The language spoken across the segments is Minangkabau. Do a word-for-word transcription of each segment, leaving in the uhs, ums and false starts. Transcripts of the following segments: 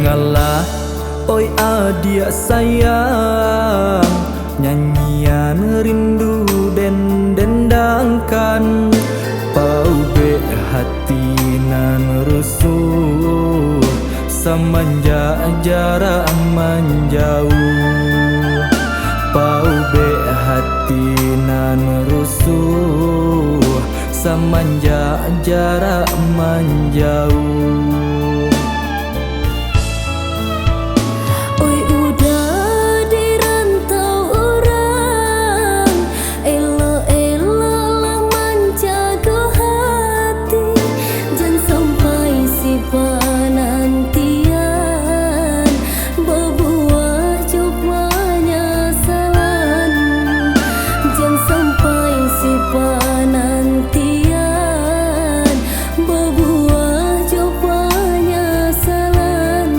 Kalah, oi adiak sayang, nyanyian rindu den dendangkan. Paubek hati nan rusuh, samanjak jarak manjauh. Paubek hati nan rusuh, samanjak jarak manjauh. Oi udah di rantau urang, elok-eloklah manjago hati, jan sampai si panantian babuah jo panyasalan. Jan sampai si panantian babuah jo panyasalan.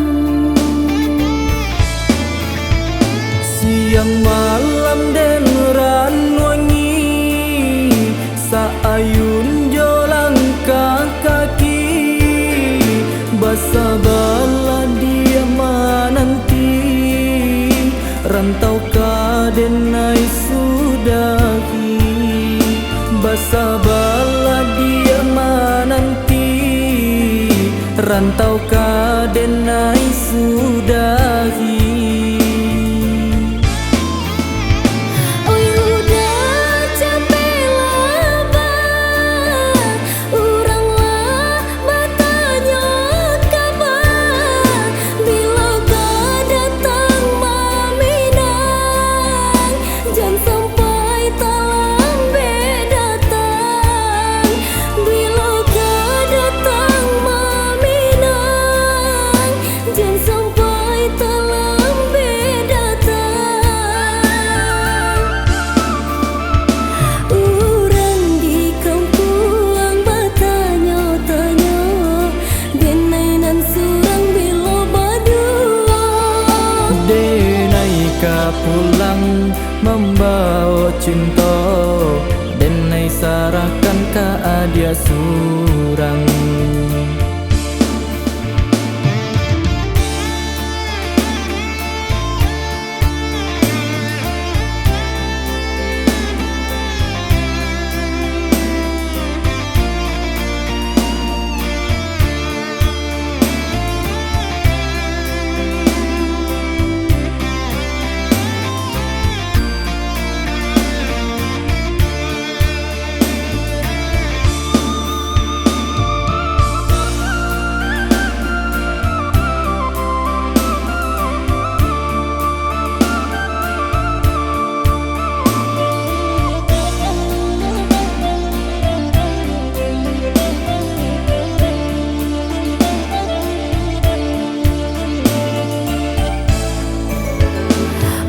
Siang malam den ranuangi, saayun jo langkah kaki, basabarlah diak mananti, rantau ka den ai sudahi. Basabarlah diak mananti, rantau ka den ai sudahi. Oi udah capek labah, urang lah batanyo kaba, bilo ka datang maminang, jan sampai talambek datang. Bilo ka datang maminang, jan sampai talambek datang. Urang di kampuang batanyo-tanyo, den ai nan surang bilo baduo. Den ai ka pulang mambaok cinto, den ai sarahkan ka adiak surang.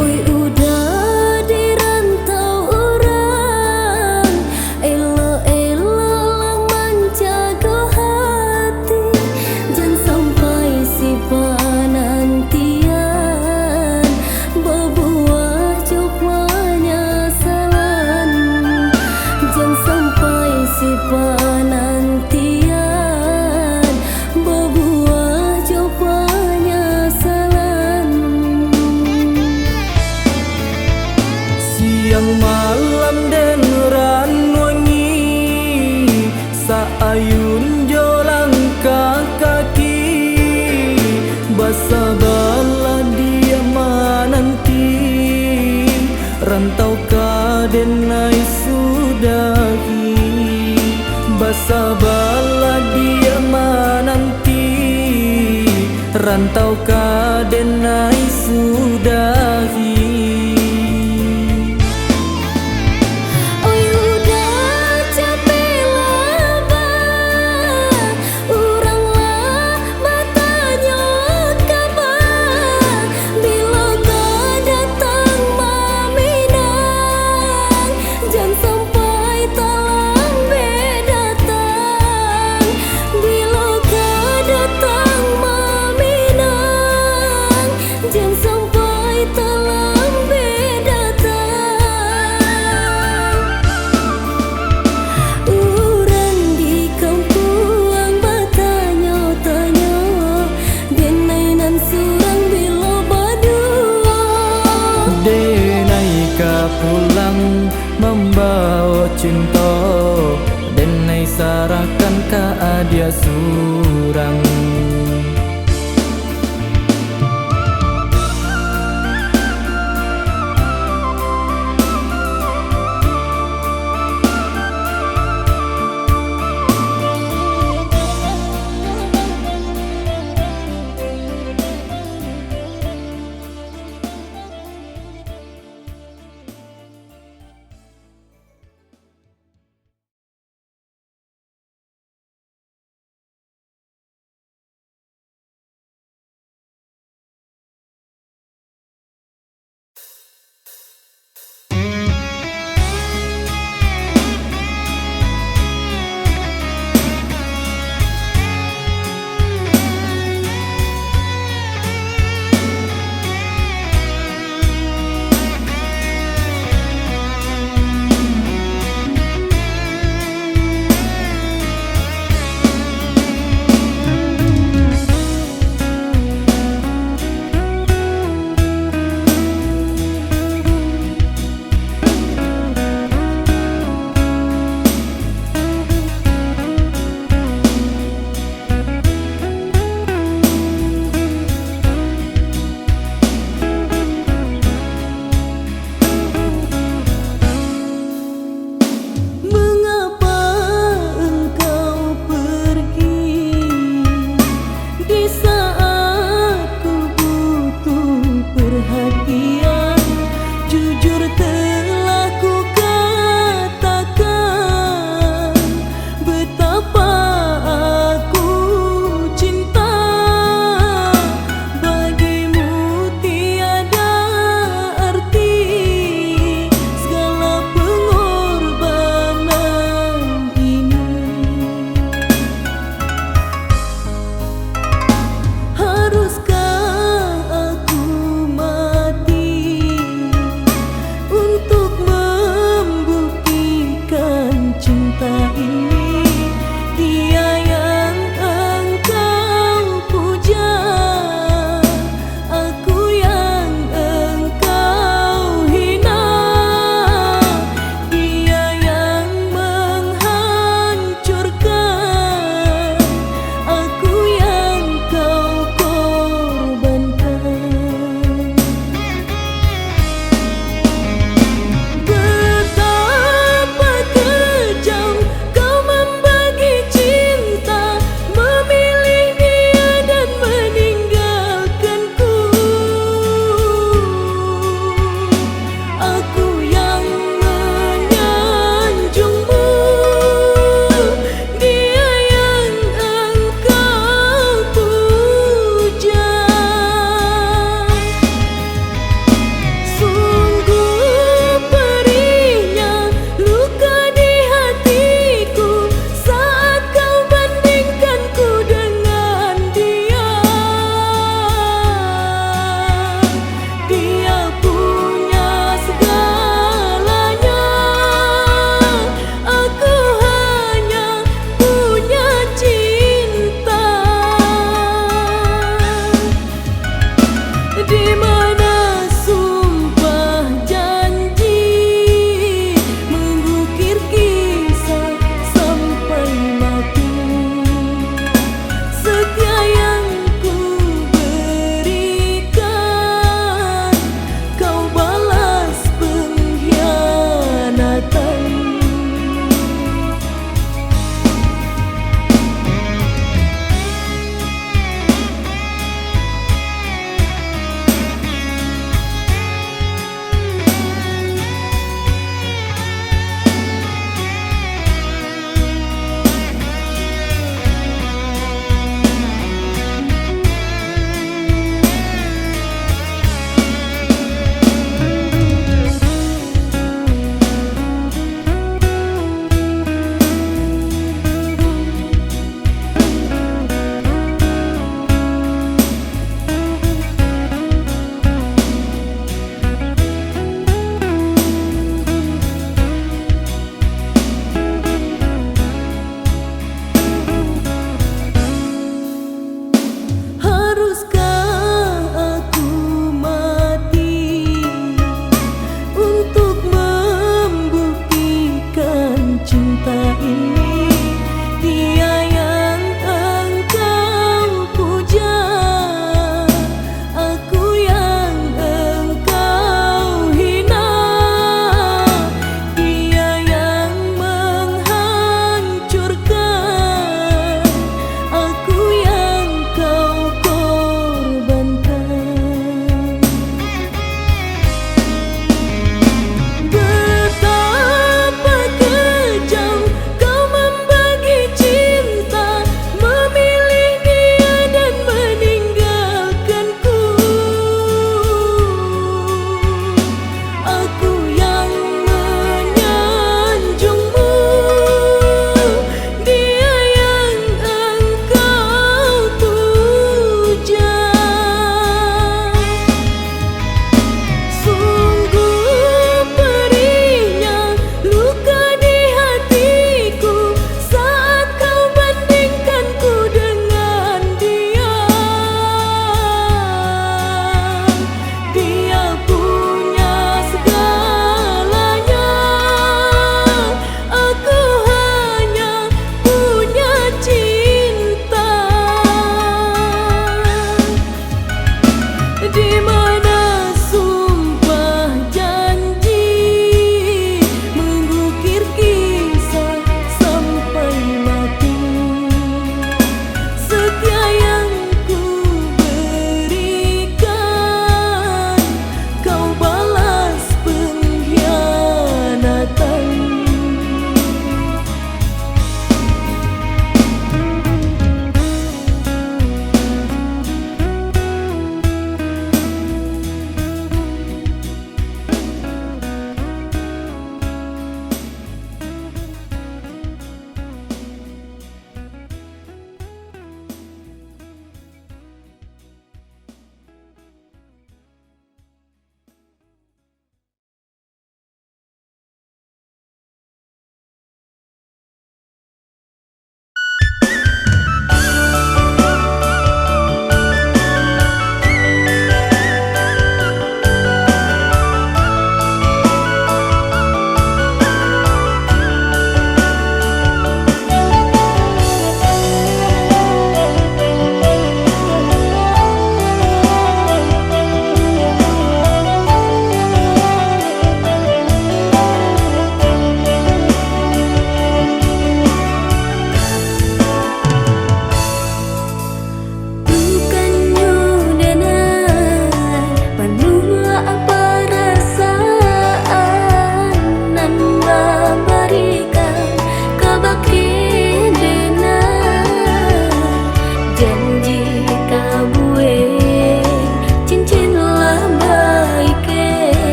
Oi udah di rantau urang, elok-eloklah manjago hati, jan sampai si panantian babuah jo panyasalan, jan sampai si panantian babuah jo panyasalan. Siang malam den ranuangi, saayun jo langkah kaki, basabarlah diak mananti, rantau ka den ai sudahi. Basabarlah diak mananti, rantau ka den ai sudahi. Oi udah capek labah, urang lah batanyo kaba, bilo ka datang maminang, jan sampai talambek datang. Denai ka pulang mambaok cinto, denai sarahkan ka adiak surang.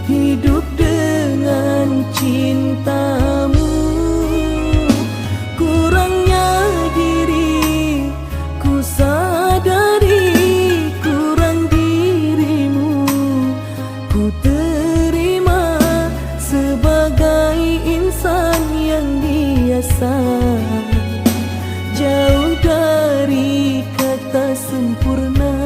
Hidup dengan cintamu. Kurangnya diri ku sadari, kurang dirimu ku terima sebagai insan yang biasa, jauh dari kata sempurna.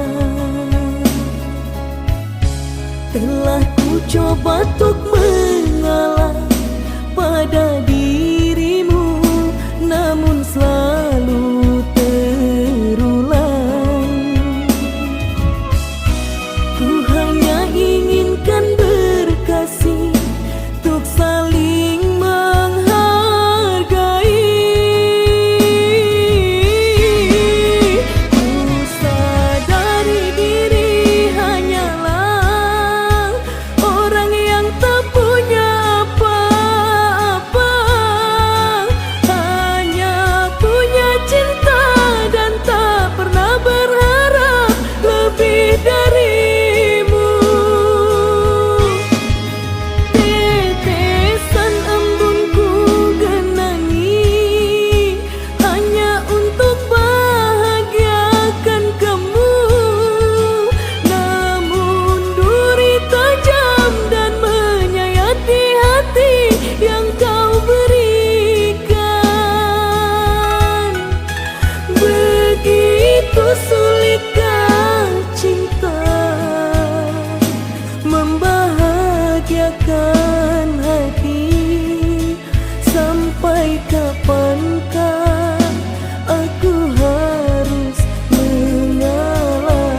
Telah ku coba tuk mengalah pada dirimu, namun selalu terulang. Ku hanya inginkan berkasih tuk saling menghargai. Ku sadari diri hanyalah orang yang tak punya apa-apa, hanya punya cinta dan tak pernah berharap lebih darimu. Tetesan embun ku genangi hanya untuk bahagiakan kamu. Namun duri tajam dan menyayat di hati yang kau berikan. Begitu sulitkah cinta membahagiakan hati? Sampai kapankah aku harus mengalah?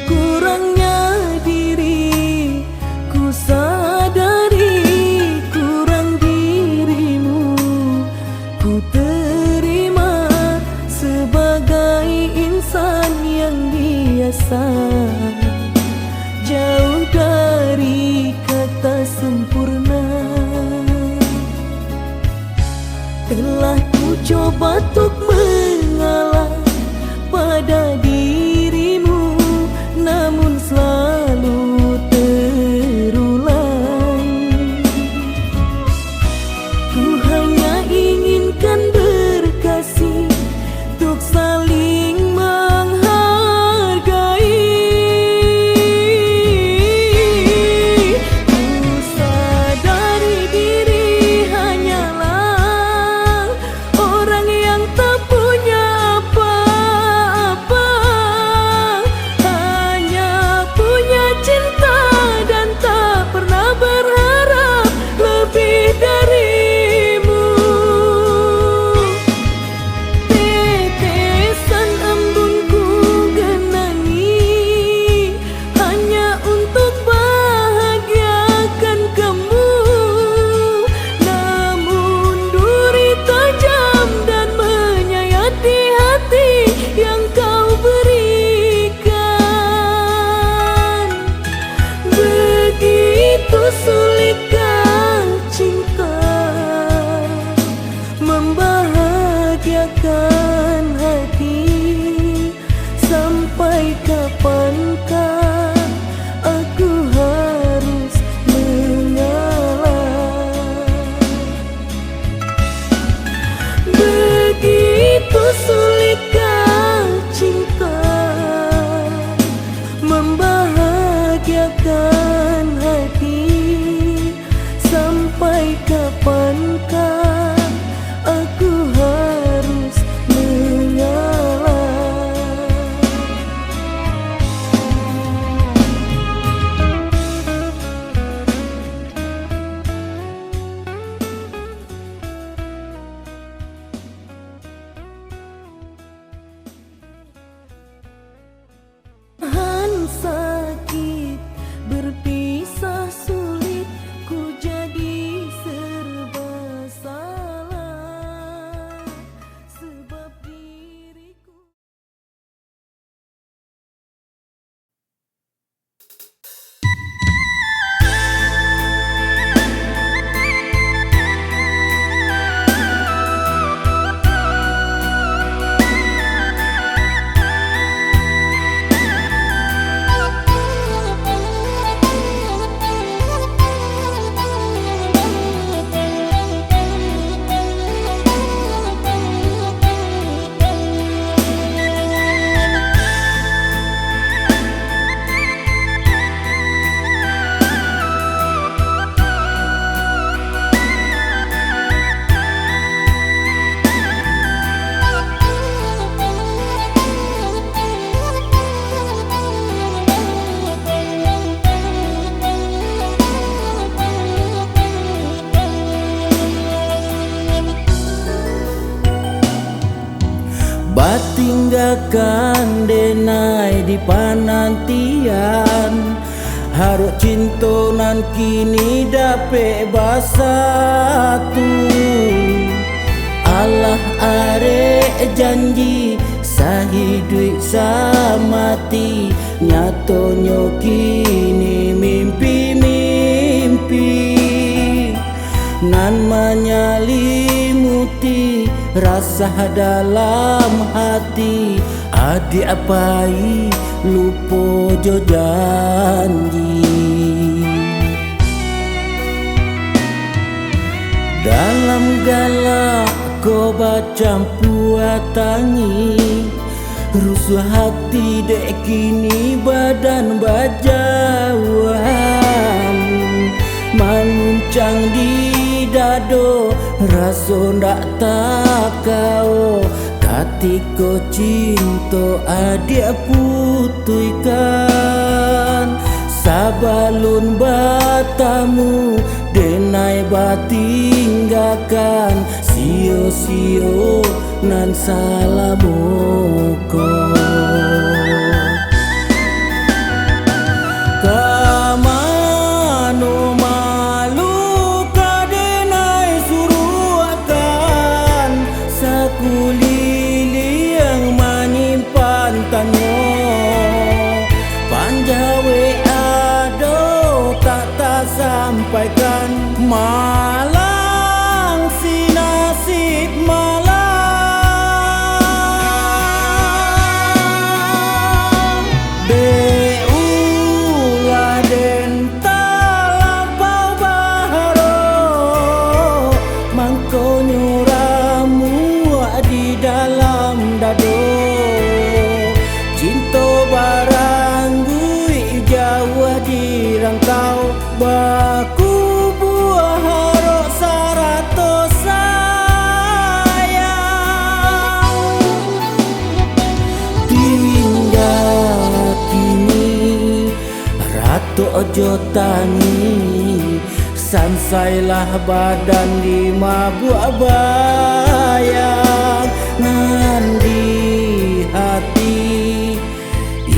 Kurangnya diri ku sadari, kurang dirimu ku terima sebagai insan yang biasa, jauh dari kata sempurna. Telah ku coba tuk mengalah pada dirimu, namun selalu terulang. Ku hanya inginkan berkasih tuk saling menghargai. Ku sadari diri hanyalah orang yang tak punya apa-apa, hanya punya cinta dan tak pernah berharap lebih darimu. Tetesan embun ku genangi hanya untuk bahagiakan kamu. Namun duri tajam dan menyayat di hati yang kau berikan. Begitu sulitkah cinta membahagiakan hati? Sampai kapankah aku harus mengalah? Begitu sulitkah cinta membahagiakan hati? Sampai kapankah aku harus Batinggakan denai di panantian, harok cinto nan kini dapek basatu. Alah arek janji sahiduik samati, nyatonyo kini mimpi-mimpi nan manyalimuti rasah dalam hati. Adiak pai lupo jo janji. Dalam galak ko bacampua tangih, rusuah hati dek kini badan bajauhan. Manguncang di dado, raso ndak takao, katiko cinto adiak putuihkan. Sabalun batamu, denai batinggakan, sio-sio nan salamo ko. Ka mano malu ka denai suruahkan, sakuliliang manyimpan tanyo. Panjawek ado tak tasampaikan, malang si nasib malang. Dek ulah den talampau baharok, mangkonyo ramuak di dalam dado. Cinto barangguik jauah di rantau, bakubua harok sarato sayang. Tingga kini ratok jo tangih, sansailah badan dimabuak bayang, nan di hati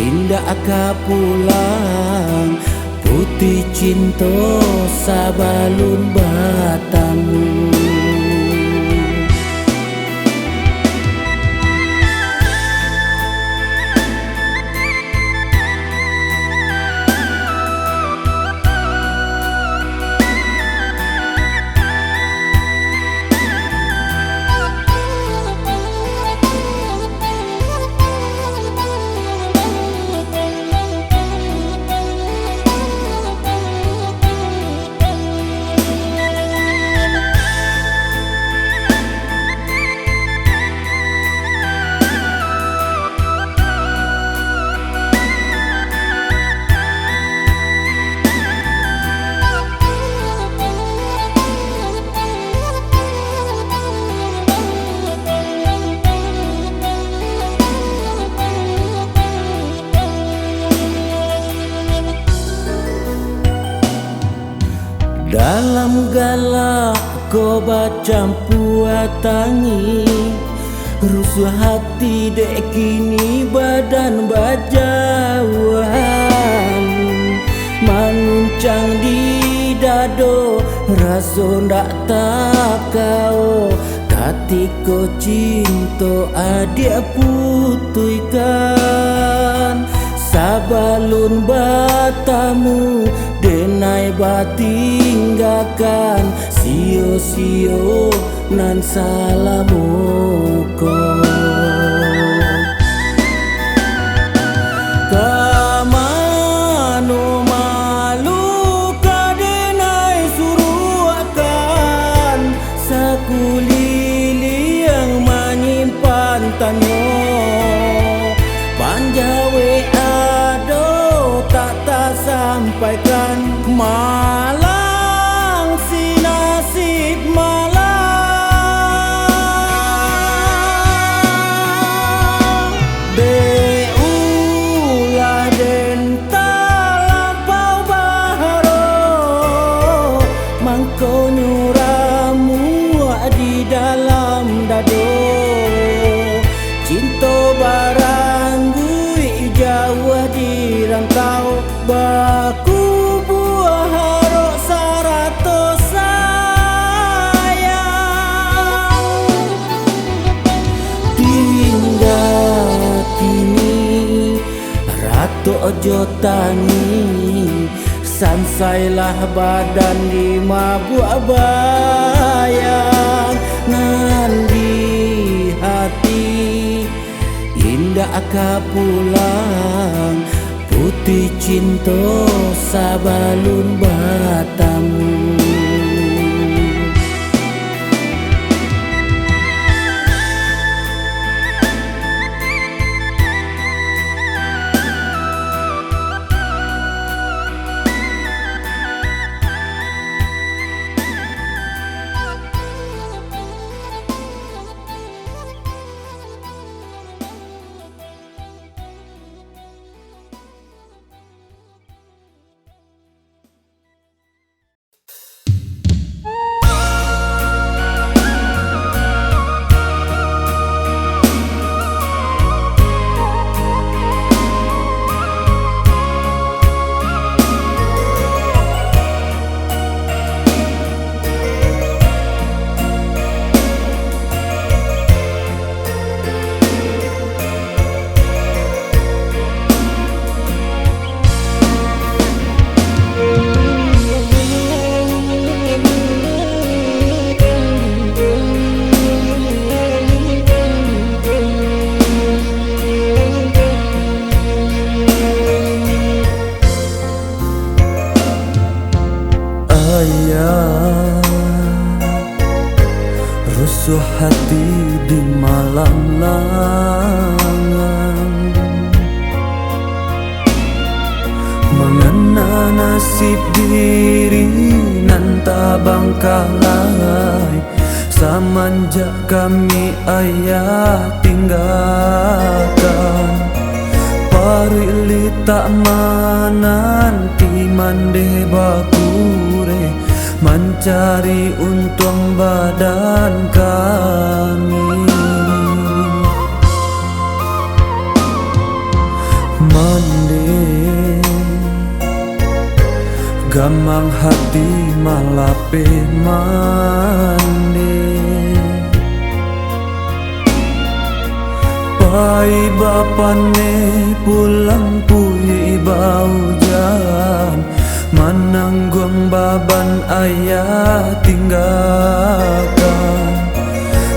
indak ka pulang, putuih cinto sabalun batamu. Dalam galak ko bacampua tangih, rusuah hati dek kini badan bajauhan. Manguncang di dado, raso ndak takao, katiko cinto adiak putuihkan. Sabalun batamu, denai batinggakan, sio-sio nan salamo ko. Ka mano malu ka denai suruahkan, sakuliliang manyimpan tanyo. Panjawek ado tak tasampaikan, malang si nasib malang. Dek ulah den talampau baharok, mangkonyo ramuak di dalam dado. Cinto Tok jo tangih, sansailah badan dimabuak bayangan di hati. Indak ka pulang, putuih cinto sabalun batamu. Ayah, rusuah hati di malam langang, mangana nasib diri nan tabangkalai. Samanjak kami ayah tinggakan, paruik litak mananti mandeh bakureh, mancari untuang badan kami. Mandeh, gamang hati malapeh mandeh. Pai bapaneh pulang puyi baujan, manangguang baban ayah tinggakan.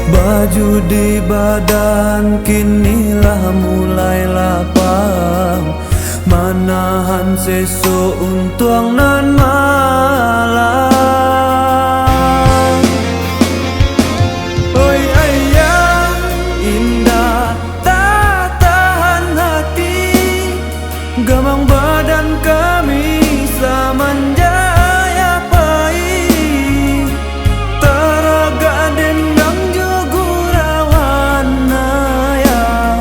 Baju di badan kini lah mulai lapang, manahan seso untuang nan malang. Oi ayah, indak tatahan hati, gamang badan kami samanjak ayah pai. Taragak dendang jo gurauan ayah,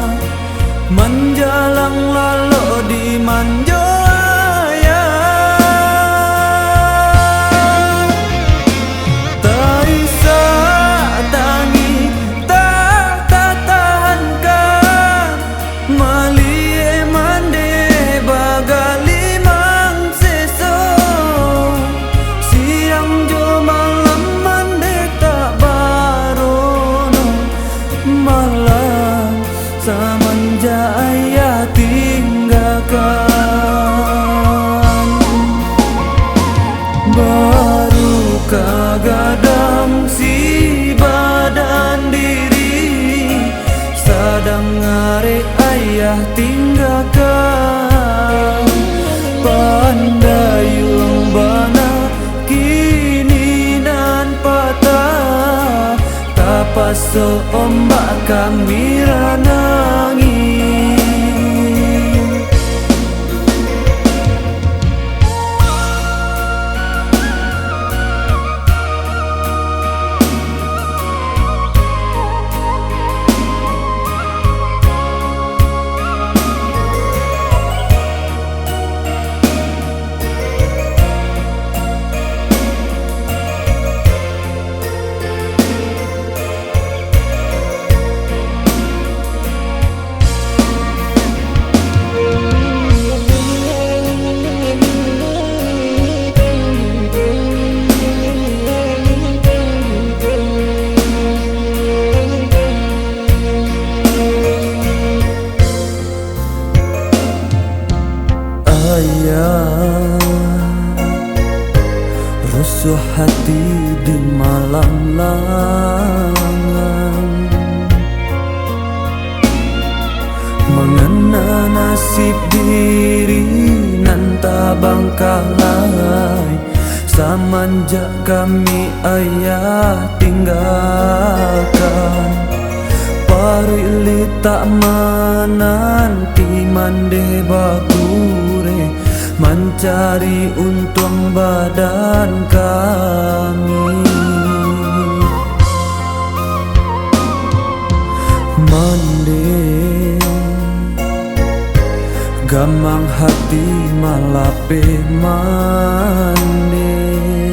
manjalang lalok di manjo ayah. Taisak tangih tak tatahankan, maliek mandeh bagalimang seso. Siang jo malam mandeh tak barono, malam samanjak ayah tinggakan. Baru ka gadang si badan diri, sadang arek ayah tinggakan. Pandayuang bana kini nan patah, tapaso ombak kami ranangi. Nasib diri nan tabangkalai, samanjak kami ayah tinggakan. Paruik litak mananti mandeh bagureh, mancari untuang badan kami. Mandeh, gamang hati malapeh mandeh.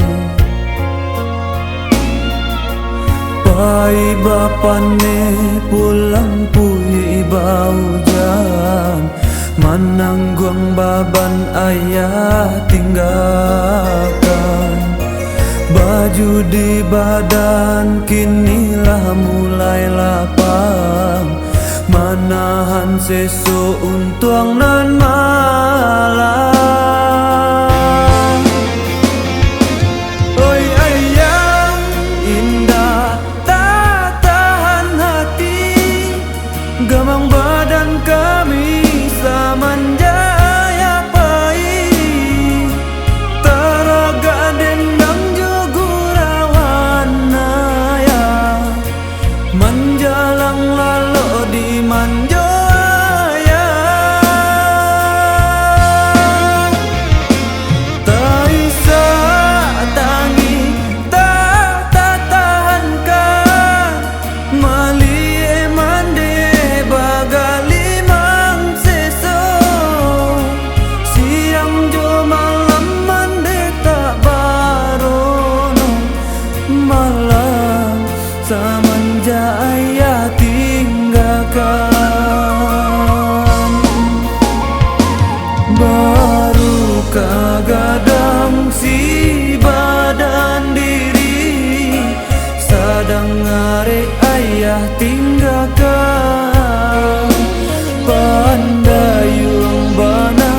Pai bapaneh pulang puyi baujan, manangguang baban ayah tinggakan. Baju di badan kini lah mulai lapang, manahan sesok untuang nan malang. Oi ayah, indak tatahan hati, gamang badan kami samanjak ayah pai. Taragak dendam jo gurauan ayah, manjalang lalok di manjo ayah. Taisak tangih tak tatahankan, maliek mandeh bagalimang seso. Siang jo malam mandeh tak barono, malam samanjak ayah tinggakan. Baru ka gadang si badan diri, sadang arek ayah tinggakan. Pandayuang bana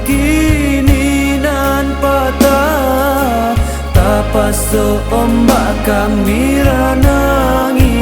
kini nan patah, tapaso ombak kami ranangi.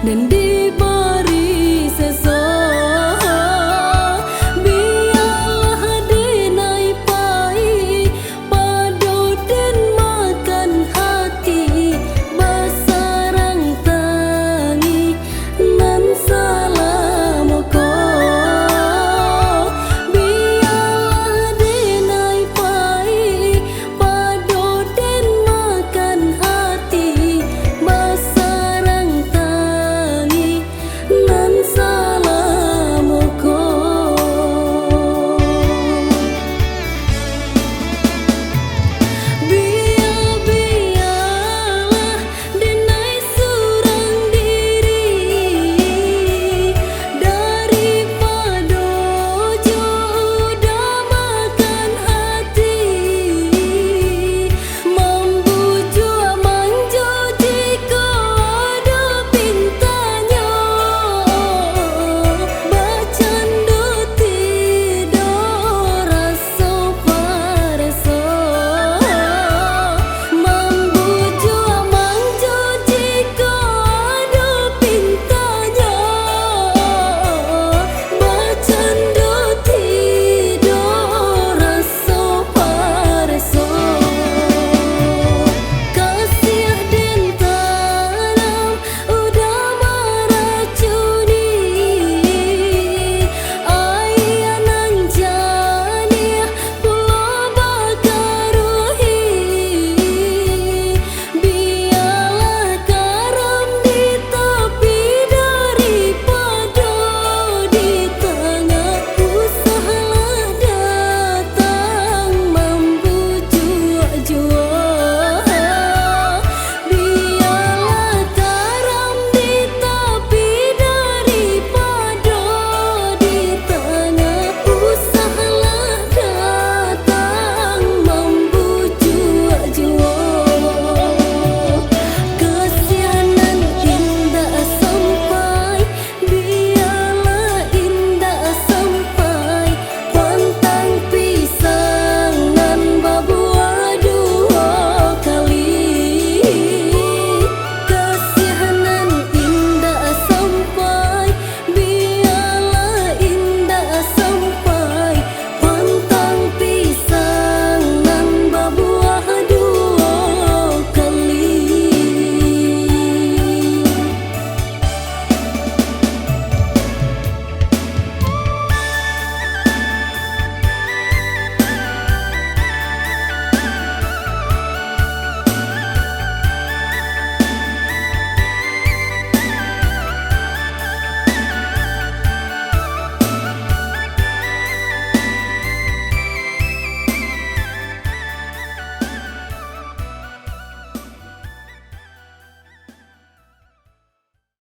Nan di